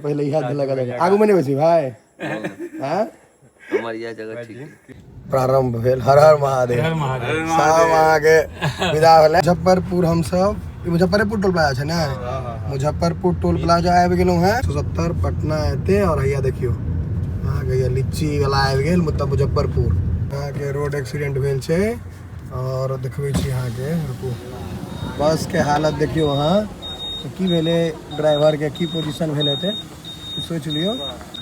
पहिले इएह देलक जगह आगू मे नहि बैसी भाई। हैं, हमर इएह जगह ठीक है। प्रारंभ भेल। हर हर महादेव। सब अहाँके विदा भेलै। मुजफ्फरपुर हमसब, ई मुजफ्फरेपुर टोल प्लाजा छै ने? मुजफ्फरपुर टोल प्लाजा आबि गेलहुँ हेँ। 170 पटना एतै। आओर हैया देखियौ, अहाँके हैया लीची वाला आबि गेल, मतलब मुजफ्फरपुर। अहाँके रोड एक्सीडेंट भेल छै आओर देखबै छी अहाँके। रुकू, बस के हालत देखियौ अहाँ। तऽ की भेलै ड्राइवर के, की पोजीशन भेल हेतै, सोचि लियौ।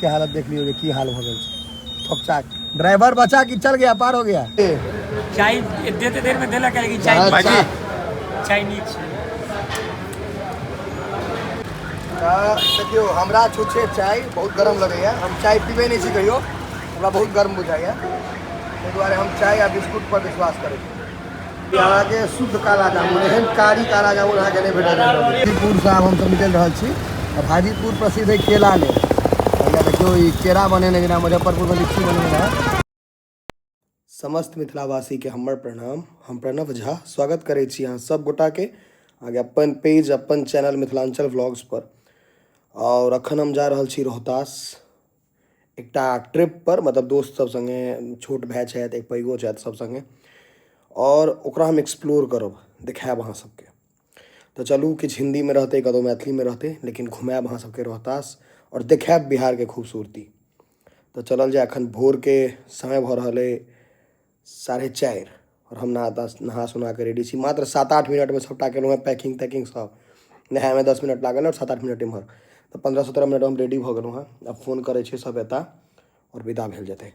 के हालत देख लियौ जे की हाल भऽ गेल छै। थोपचाक ड्राइवर बचा कि चल गया, पार हो गया। चाय देते देर में देलक, लेकिन चाय चाय चाय नीक छै। तऽ देखियौ, हमरा छुच्छे चाय बहुत गरम लगैया। हम चाय पीबै नहि छी कहियो, हमरा बहुत गर्म बुझाइया। ताहि दुआरे हम चाय आ बिस्कुट पर विश्वास करै छी। अहाँके शुद्ध काला जामुन, एहन कारी काला जामुन अहाँके नहि भेटत। हाजीपुर से आब हमसब निकलि रहल छी। आ हाजीपुर प्रसिद्ध है केला लेल। भैया देखियौ, ई केरा बनेने, जेना मुजफ्फरपुरमे लीची बनेने रहै। समस्त मिथिलावासीके हमर प्रणाम। हम प्रणव झा स्वागत करै छी अहाँ सब गोटाके अहाँके अपन पेज, अपन चैनल मिथिलाञ्चल व्लॉग्स पर। आओर अखन हम जा रहल छी रोहतास एकटा ट्रिप पर, मतलब दोस्त सब संगे, छोट भाय छथि, एक पैघो छथि, सब संगे। आओर ओकरा हम एक्सप्लोर करब, देखायब अहाँ सबके। तऽ चलू, किछु हिन्दीमे रहतै, कतहु मैथिलीमे रहतै, लेकिन घुमायब अहाँ सबके रोहतास आओर देखायब बिहारके खूबसूरती। तऽ चलल जाय। एखन भोरके समय भऽ रहल अइ 4:30 आओर हम नहा नहा सुना कऽ रेडी छी। मात्र 7-8 मिनटमे सभटा केलहुँ हेँ पैकिंग तैकिंग सब। नहायमे 10 मिनट लागल आओर 7-8 मिनट एम्हर, तऽ 15-17 मिनटमे हम रेडी भऽ गेलहुँ हेँ। आब फोन करै छियै, सब एता आओर विदा भेल जेतै।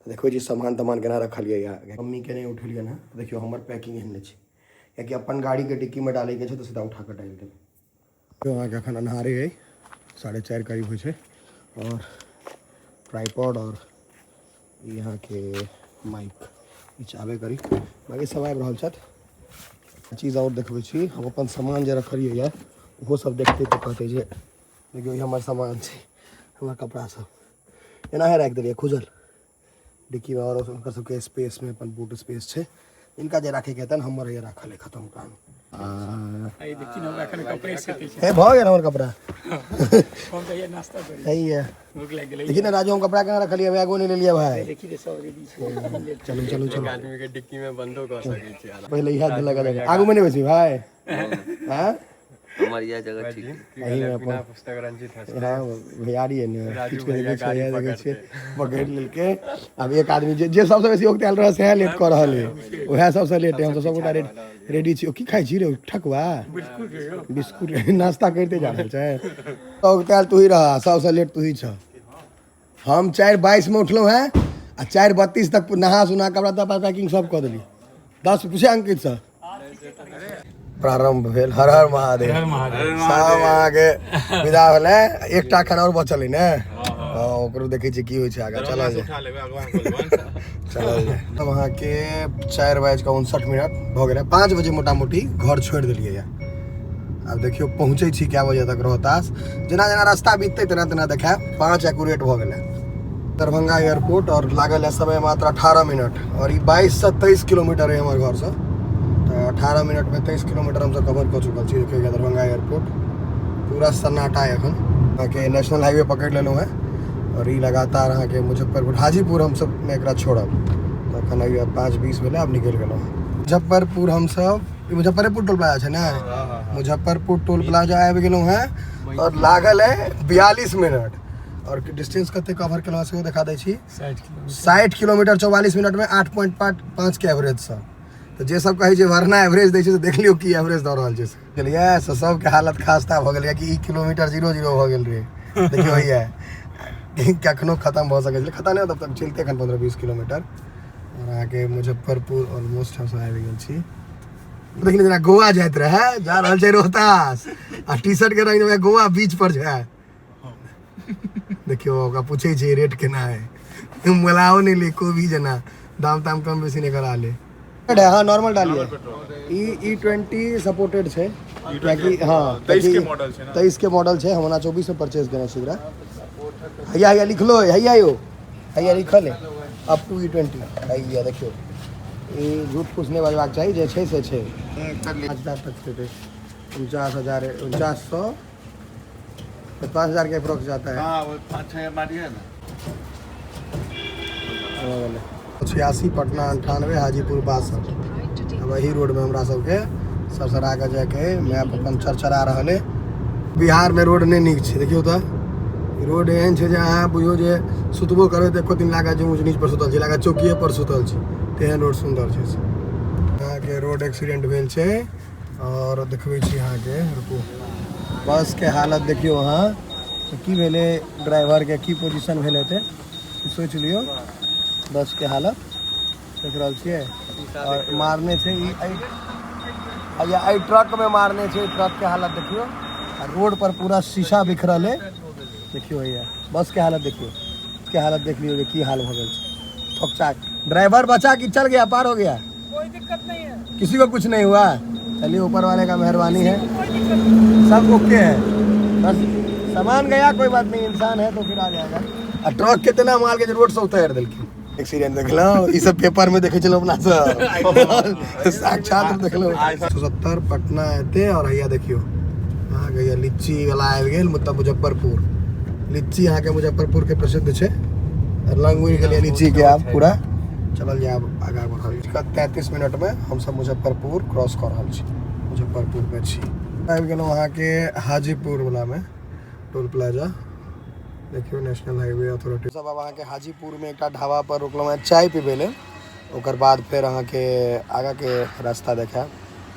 तऽ देखबै छी सामान तामान केना रखलियै। यऽ मम्मीके नहि उठेलियनि हेँ। देखियौ, हमर पैकिंग एहन नहि छै, कियाकि अपन गाड़ीके डिक्कीमे डालैके छै, तऽ सीधा उठा कऽ डालि देबै। अहाँके एखन अन्हारे अइ, 4:30 करीब होइ छै। आओर ट्राइपॉड आओर ई अहाँके माइक ई चाहबे करी। बाँकी सब आबि रहल छथि। चीज आओर देखबै छी, हम अपन सामान जे रखलियै यऽ, ओहो सब देखतै तऽ कहतै जे देखियौ, ई हमर सामान छै। हमर कपड़ा सब एनाहे राखि देलियै खुजल डिक्कीमे। आओर हुनकर सबके स्पेसमे अपन बूट स्पेस छै, इनका जे राखैके हेतनि। हमर हैया राखल है, खतम काम। आ देखी ने, हमरा एखन कपड़े सेतै छै। हे, भऽ गेल हमर कपड़ा। हम तऽ नाश्ता करी। सही है। भूख लागि गेलै। देखी ने राजू, हम कपड़ा केना रखलियै, बैगो नहि लेलियै भाई। देखी रे, सब रेडी छै। चलू चलू चलू। आदमी के डिक्की में बंदो कऽ सकै छी। पहिले इएह देलक जगह। आगू मे नहि बैसी भाई। हैं, हमर इएह जगह ठीक है। एही मे अपन बिना पुस्तक रंजित हंस। हाँ, भैयारी है ने। राजू किछु के भैया देखै छियै, गाड़ी इएह देखै छियै, पकड़तै। पकड़ि लेलकै। आब एक आदमी जे जे सबसँ बेसी औगतायल रहै, सएह लेट कऽ रहल है। उएह सबसँ लेट है। हमसब सबगोटा रेडी छी। ओ की खाइ छी रे? ठकुआ बिस्कुट नाश्ता करिते जा रहल छै। औगतायल तू ही रह, सबसँ लेट तू ही छह। हम 4:22 में उठलहुँ हेँ आ 4:32 तक नहा सुना, कपड़ा तपड़ा पैकिंग सब कऽ देली। 10 पूछे अंकित सर। प्रारंभ भेल। हर हर महादेव। सब अहाँके विदा भेलै। एकटा एखन आओर बचल है ने? हँ, ओकरो देखै छियै की होइ छै आगाँ। चलल जाय, चलल जाय। तब अहाँके 4:59 भऽ गेलै। 5 बजे मोटा मोटी घर छोड़ि देलियै यऽ। आब देखियौ, पहुँचै छी कए बजे तक रोहतास। जेना जेना रास्ता बीततै, तेना तेना देखायब। 5 एक्यूरेट भऽ गेलै। दरभंगा एयरपोर्ट और लागल है समय मात्र 18 मिनट और ई 22 से 23 किलोमीटर है हमर घरसँ। तऽ 18 मिनटमे 23 किलोमीटर हमसब कवर कऽ चुकल छी। देखियौ, दरभंगा एयरपोर्ट पूरा सन्नाटा है। एखन अहाँके नेशनल हाईवे पकड़ि लेलहुँ हेँ और ई लगातार अहाँके मुजफ्फरपुर हाजीपुर हमसब मे एकरा छोड़ब। तऽ एखन अभी 5:20 भेलै, आब निकलि गेलहुँ। मुजफ्फरपुर हमसब, ई मुजफ्फरेपुर टोल प्लाजा छै ने? मुजफ्फरपुर टोल प्लाजा आबि गेलहुँ हेँ और लागल है 42 मिनट। और डिस्टेंस कते कवर केलहुँ सेहो देखा दै छी। 60 किलोमीटर। 60 किलोमीटर 44 मिनटमे, 8.5 के एवरेजसँ। तऽ जे सब कहै छै वरना एवरेज दै छै, तऽ देख लियौ की एवरेज दऽ रहल छै। बुझलियै? से सबके हालत खास्ता भऽ गेल, कि ई किलोमीटर जीरो जीरो भऽ गेल रहै। देखियौ, हैया कखनो खतम भऽ सकै छै। खतम नहि, तब तक चलते एखन 15-20 किलोमीटर। आओर अहाँके मुजफ्फरपुर ऑलमोस्ट हमसब आबि गेल छी। देखिन, जेना गोवा जाइत रहै, जा रहल छै रोहतास आ टी शर्ट के रंग गोवा बीच पर जाय। देखियौ, ओकरा पूछै छै रेट केना है। मोलाओ नहि ले कोबी जेना, दाम ताम कम बेसी नहि करा ले। हाँ, नॉर्मल डालिए। ई ई ट्वेंटी सपोर्टेड छै, कियाकि हाँ 23 के मॉडल छै ने? 23 के मॉडल छै। हम ओना 24 में परचेज केने छी एकरा। हैया हैया लिखलो है, हैया यौ, हैया लिखल है, अप टू ई ट्वेंटी। हैया देखियौ, ई झूठ फूस नहि बजबाक चाही, जे छै से छै। 5,000 तक हेतै, 49,000, 4900। तो 5,000 के अप्रोक्स जाता है। हाँ, वो 5-6 मारी है ना। 86 पटना 98 हाजीपुर 62। अब एही रोडमे हमरा सबके सरसरा के जाके मैप अपन चरचरा रहल है। बिहारमे रोड नहि नीक छै, देखियौ तऽ रोड एहन छै जे अहाँ बुझियौ जे सुतबो करबै तऽ एको दिन लागत जे ऊँच नीच पर सुतल छी, लागत चौकिए पर सुतल छी, तेहन रोड सुन्दर छै से। अहाँके रोड एक्सीडेंट भेल छै और देखबै छी अहाँके, रुकू बस के हालत देखियौ अहाँ। तऽ की भेलै ड्राइवरके, की पोजिशन भेल हेतै सोचि लियौ। बस के हालत देख रहल छियै। और मारने छै ई एहि ट्रक में मारने छै, ट्रक के हालत देखियौ। आ रोड पर पूरा शीशा बिखरल है, देखियौ भैया बस के हालत देखियौ, के हालत देख लियौ जे की हाल भऽ गेल छै। ठोकचाक ड्राइवर बचा कि चल गया, पार हो गया, कोई दिक्कत नहीं है, किसी को कुछ नहीं हुआ। चलिए ऊपर वाले का मेहरबानी है, कोई दिक्कत नहीं, सब ओके है, बस सामान गया कोई बात नहीं, इंसान है तो फिर आ जाएगा। आ ट्रक कितना माल के रोड से उतार देलखिन। एक्सीडेंट देखलहुँ, ई सब पेपर में देखै छलहुँ अपना सब, साक्षात देखलहुँ। 170 पटना एते और हैया देखियौ अहाँके हैया लीची वाला आबि गेल, मतलब मुजफ्फरपुर लीची अहाँके मुजफ्फरपुर के प्रसिद्ध छै। लंग उड़ि गेलै लीची के, आब पूरा चलल जाय, आब आगाँ बढ़ल। 33 मिनट में हमसब मुजफ्फरपुर क्रॉस कऽ रहल छी, मुजफ्फरपुर में छी। आबि गेलहुँ अहाँके हाजीपुर वाला में टोल प्लाजा, देखियौ नेशनल हाईवे अथॉरिटी। सब आब अहाँके हाजीपुर में एकटा ढाबा पर रुकलहुँ हेँ चाय पीबै लेल, ओकर बाद फेर अहाँके आगाँ के रास्ता देखायब।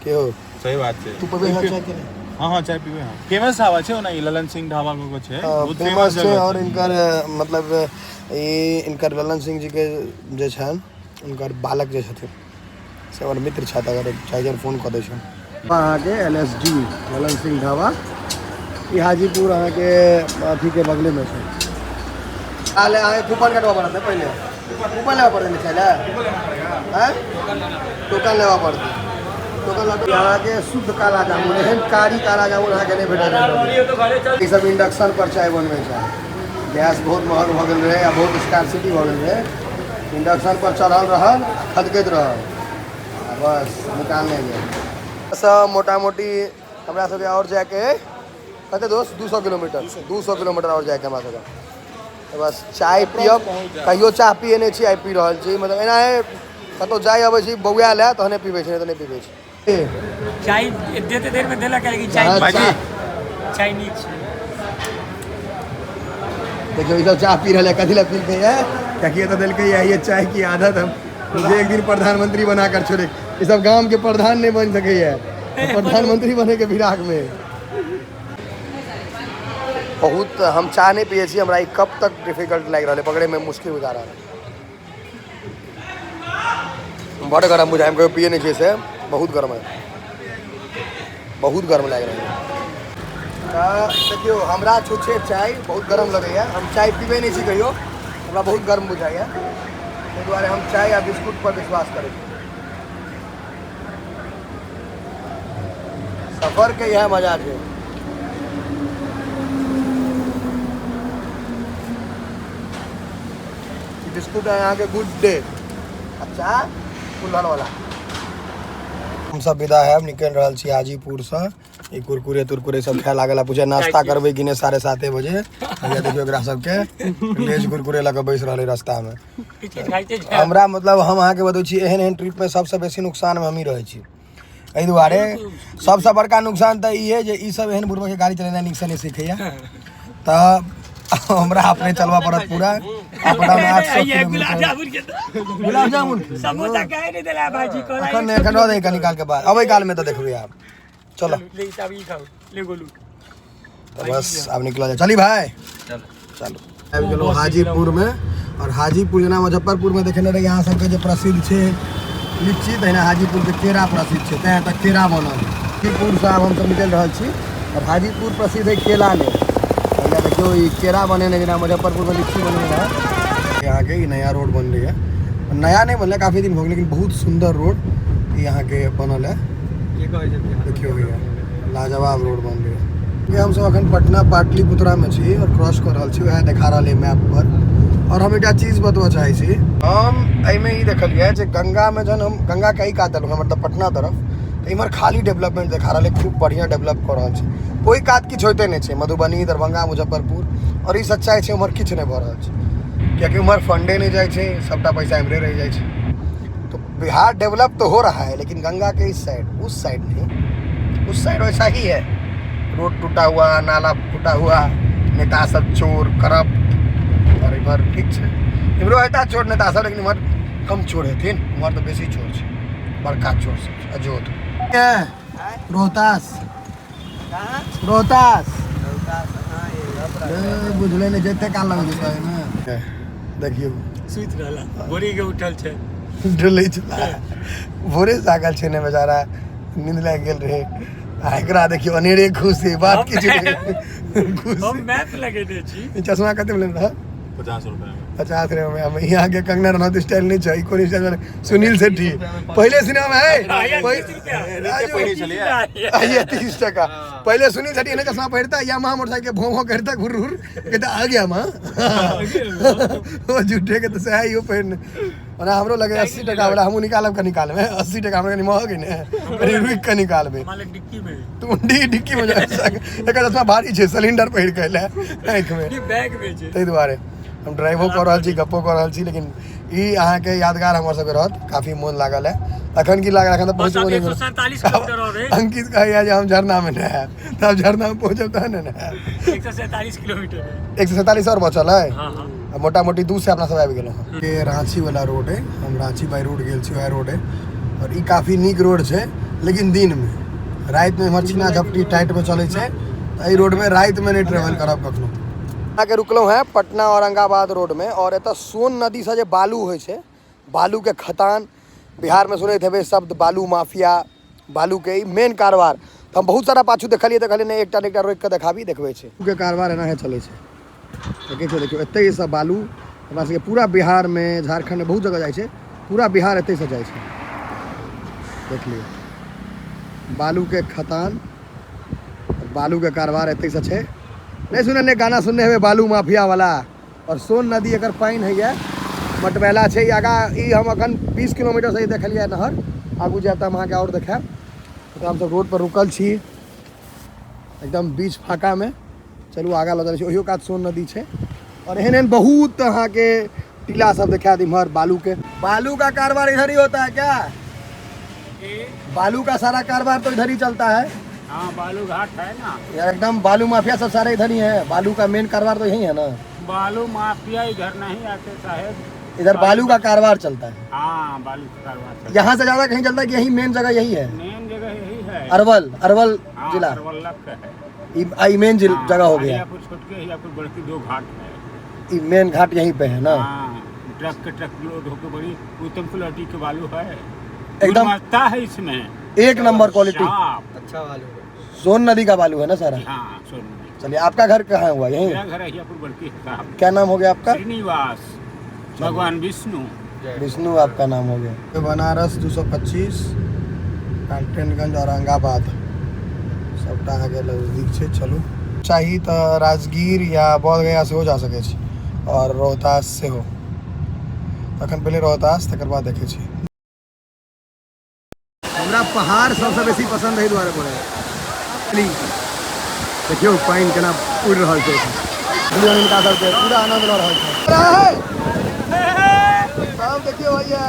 के हो सही बात छै। तू पीबै चाय के नहि? हाँ हाँ चाय पीबै। हाँ फेमस ढाबा छै ओना, ई ललन सिंह ढाबा को छै, बहुत फेमस छै। जगह और इनकर मतलब ई इनकर ललन सिंह जी के जे छनि उनकर बालक जे छथिन से हमर मित्र छथि, अगर चाहे फोन कऽ दै छनि। अहाँके LSD Lalan Singh dhaba, ई हाजीपुर अहाँके अथीके बगलेमे छै। अहाँके कूपन कटबऽ पड़त ने, पहिले कूपन लेबऽ पड़तै ने, चाय लए टोकन लेबऽ पड़तै, टोकन लऽ अहाँके शुद्ध काला जामुन, एहन कारी काला जामुन अहाँके नहि भेटत। ई सब इंडक्शन पर चाय बनबै छै, गैस बहुत महग भऽ गेल रहै आ बहुत स्कार्सिटी भऽ गेल रहै, इंडक्शन पर चढ़ल रहल खदकैत रहल आ बस निकालने गेल। सब मोटा मोटी हमरा सबके आओर जायके कते दोस्त 200 किलोमीटर, 200 किलोमीटर आओर जायके हमरा सबके। तऽ बस चाय पियब, कहियो चाह पिए नहि छी, आइ पी रहल छी। मतलब एना कतहु जाय अबै छी बौआ लए तहने पीबै छी, नहि तऽ नहि पीबै छी। चाय देते देर में देलक, लेकिन चाय चाय नीक छै। देखियौ ई सब चाह पी रहल है, कथी लए पीलकै है, कियाकि एतऽ देलकै है ये चाय की आदत, हम मुझे एक दिन प्रधानमंत्री बनाकर छोड़े। ई सब गाम के प्रधान नहीं बन सकै है, प्रधानमंत्री बने के फिराक में। बहुत हम चाह नहीं पिए छी, हमरा ई कप तक डिफिकल्ट लागि रहल है, पकड़े में मुश्किल बुझा रहल है, बड़ गरम बुझाइ, हम कहियो पिए नहीं छियै से, बहुत गरम है, बहुत गर्म लागि रहल है। तऽ देखियौ हमरा छुच्छे चाय बहुत गरम लगैए, हम चाय पीबै नहि छी कहियो, हमरा बहुत गर्म बुझाइए, ताहि दुआरे हम चाय आ बिस्कुट पर विश्वास करै छी। सफरके इएह मजा छै। बिस्कुट है अहाँके गुड डे, अच्छा कुल्हड़ वाला। हम सब विदा है, निकलि रहल छी हाजीपुरसँ। ई कुरकुरे तुरकुरे सब खाए लागल, पूछे नाश्ता करबै कि नहि 7:30 बजे। भैया देखियौ एकरा सबके लेज कुरकुरे लऽ कऽ बैस रहल है रास्तामे। हमरा मतलब हम अहाँके बतबै छी, एहन एहन ट्रिपमे सबसँ बेसी नुकसानमे हमही रहै छी। एहि दुआरे सबसँ बड़का नुकसान तऽ ई है जे ई सब एहन बुढ़बा के गाड़ी चलेनाइ नीकसँ नहि सीखैया, तऽ हमरा अपने चलबऽ पड़त पूरा अपना 800 किलोमीटर। गुलाब जामुन समोसा काहे नहीं दिला भाईजी? एखन एखन रह दे कनी काल के बाद, अबै काल में तऽ देखबै आब। चलो ले ई खाओ, ले गोलू। तो बस अब निकल जाए, चली भाई चलो। आबि गेलहुँ हाजीपुर में, और हाजीपुर जेना मुजफ्फरपुर में देखेने रही अहाँ सबके जे प्रसिद्ध छै लीची, तहिना हाजीपुर के केरा प्रसिद्ध छै, तैं एतऽ केरा बनल। हाजीपुरसँ आब हमसब निकलि रहल छी, और हाजीपुर प्रसिद्ध है केला लेल। भैया देखियौ ई केरा बनेने, जेना मुजफ्फरपुर में लीची बनेने रहै। अहाँके ई नया रोड बनलै है, नया नहि बनलै, काफी दिन भऽ गेल, लेकिन बहुत सुन्दर रोड ई अहाँके बनल है। देखियौ भैया लाजवाब रोड बनलै है। हमसब अखन पटना पाटलिपुत्रा में छी और क्रॉस कऽ रहल छी, वएह देखा रहल है मैप पर। और हम एकटा चीज बतबऽ चाहै छी, हम एहिमे ई देखलियै जे गंगा में जहन हम गंगा के एहि कात एलहुँ, मतलब पटना तरफ, तऽ इम्हर खाली डेवलपमेंट देखा रहल है, खूब बढ़िआँ डेवलप कऽ रहल छै। ओहि कात किछु होइते नहि छै, मधुबनी, दरभंगा, मुजफ्फरपुर, आओर ई सच्चाइ छै, उम्हर किछु नहि भऽ रहल छै, कियाकि उम्हर फंडे नहि जाइ छै, सबटा पैसा एम्हरे रहि जाइ छै। तो बिहार डेवलप तो हो रहा है, लेकिन गंगा के इस साइड, उस साइड नहीं, उस साइड वैसा ही है, रोड टूटा हुआ, नाला फूटा हुआ, नेता सब चोर करप्ट। और इम्हर ठीक छै, इम्हरो हेता चोर नेता सब, लेकिन इम्हर कम चोर हेथिन, उम्हर तऽ बेसी चोर छै, बड़का चोर सब छै। अजोध, रोहतास, रोहतास बुझले नहि, जते काल लगै छै ने। देखियौ, सुति रहला, भोरे के उठल छै। डोलै छला, भोरे जागल छै ने बेचारा, नींद लागि गेल रहै। आ एकरा देखियौ, अनेरे खुशी, बात किछु नहि, खुशी। हम मैप लगेने छी। ई चश्मा कते में लेने रहऽ? 50 रुपया में। 50 रुपया में। हम यहाँ के कंगना रनौत स्टाइल नहीं चाहिए, कोन स्टाइल वाला? सुनील शेट्टी पहिले सिनेमा में है। आया 30 रुपया। राजू, पहिले छलियै। आइए 30 टका। पहिले सुनील शेट्टी एने चश्मा पहिरता, यामाहा मोटरसाइकिल भों भों करता, घुर घुर कहता, आ गया माँ। ओ झूठे के तऽ सएह इहो पहिरने। ओना हमरो लगे 80 टका वाला, हमहूँ निकालब कनी काल में 80 टका। हमरा कनी महग है ने, कनी रुकि कऽ निकालबै। मालिक डिक्की में। तू डिक्की में जा, एकर चश्मा भारी छै, सिलेंडर पहिर कऽ एलै आँखि में। ई बैग में छै। ताहि दुआरे हम ड्राइवो कऽ रहल छी, गप्पो कऽ रहल छी, लेकिन ई अहाँके यादगार हमर सबके रहत। काफी मोन लागल है। अखन की लागल? अखन तऽ बस पहुँचबो आब नहि 147 केलहुँ। किलोमीटर और है। अंकित कहैया जे हम झरनामे नहायब, तऽ आब झरनामे पहुँचब तहन ने नहायब। 147 किलोमीटर है। 147 आओर बचल है। हाँ हाँ आ मोटा मोटी 200 अपना सब आबि गेलहुँ हँ। ये राँची वाला रोड है, हम राँची बाई रोड गेल छी, वएह रोड है। और ई काफी नीक रोड छै, लेकिन दिनमे, रातिमे इम्हर छीना झपटी टाइटमे चलै छै, तऽ एहि रोडमे रातिमे नहि ट्रेवल करब कखनो। अहाँके रुकलहुँ हेँ पटना औरंगाबाद रोडमे, और एतऽ सोन नदीसँ जे बालू होइ छै, बालूके खदान, बिहारमे सुनैत हेबै शब्द बालू माफिया, बालूके ई मेन कारोबार। तऽ हम बहुत सारा पाछू देखलियै, तऽ कहलियै नहि, एकटा ने एकटा रोकि कऽ देखाबी। देखबै छै के कारोबार एनाहे चलै छै। देखै छै, देखियौ, एतहिसँ बालू हमरा सबके पूरा बिहारमे, झारखण्डमे, बहुत जगह जाइ छै, पूरा बिहार एतहिसँ जाइ छै। देख लियौ, बालूके खदान, बालूके कारोबार एतहिसँ छै। नहि सुनलियै? गाना सुनने हेबै बालू माफिया वाला। और सोन नदी, एकर पानि होइए, मटमैला छै। ई आगाँ ई हम अखन 20 किलोमीटरसँ ई देखलियै नहर, आगू जायब तऽ हम अहाँके आओर देखायब। तऽ हमसब रोड पर रुकल छी एकदम बीच फाँकामे। चलू, आगाँ लऽ जाइ छी। ओहियो कात सोन नदी छै और एहन एहन बहुत अहाँके टीला सब देखायत इम्हर बालू के। बालू का कारोबार इधर ही होता है क्या? बालू का सारा कारोबार तो इधर ही चलता है। हाँ, बालू घाट है ना। यार, एकदम बालू माफिया सब सारे इधर ही है। बालू का मेन कारोबार तो यही है ना? बालू माफिया इधर नहीं आते साहेब। इधर बालू का कारोबार चलता है। हाँ, बालू का कारोबार चलता यहाँ से ज्यादा कहीं चलता है कि यही मेन जगह यही है? है। मेन जगह यही है। अरवल, अरवल जिला। अरवल का है। ई मेन जगह हो गया। हरियापुर छोड़ के हरियापुर बड़की दो घाट है। ई मेन घाट यहीं पे है ना? हाँ, ट्रक के ट्रक लोड होकर, बड़ी उत्तम क्वालिटी के बालू है। एकदम। गुणवत्ता है इसमें। एक नंबर क्वालिटी। साफ। अच्छा बालू। सोन नदी का बालू है ना सारा? हाँ, सोन नदी। चलिए, आपका घर कहाँ हुआ? यहीं? मेरा घर हरियापुर बड़की है साहब। क्या नाम हो गया आपका? श्रीनिवास, भगवान विष्णु। विष्णु आपका नाम हो गया। बनारस 225, कैंटनगंज, औरंगाबाद, सबटा अहाँके नजदीक छै। चलू, चाही तऽ राजगीर या बोधगया सेहो जा सकै छी और रोहतास सेहो। तखन पहिले रोहतास, तकर बाद देखै छी। हमरा पहाड़ सबसँ बेसी पसन्द एहि दुआरे पड़ै, देखियौ पानि केना उड़ि रहल छै। हिनका सबके पूरा आनंद लऽ रहल छै सब। देखियौ भैया,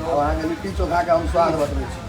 आब अहाँके लिट्टी चोखाके हम स्वाद बतबै छी।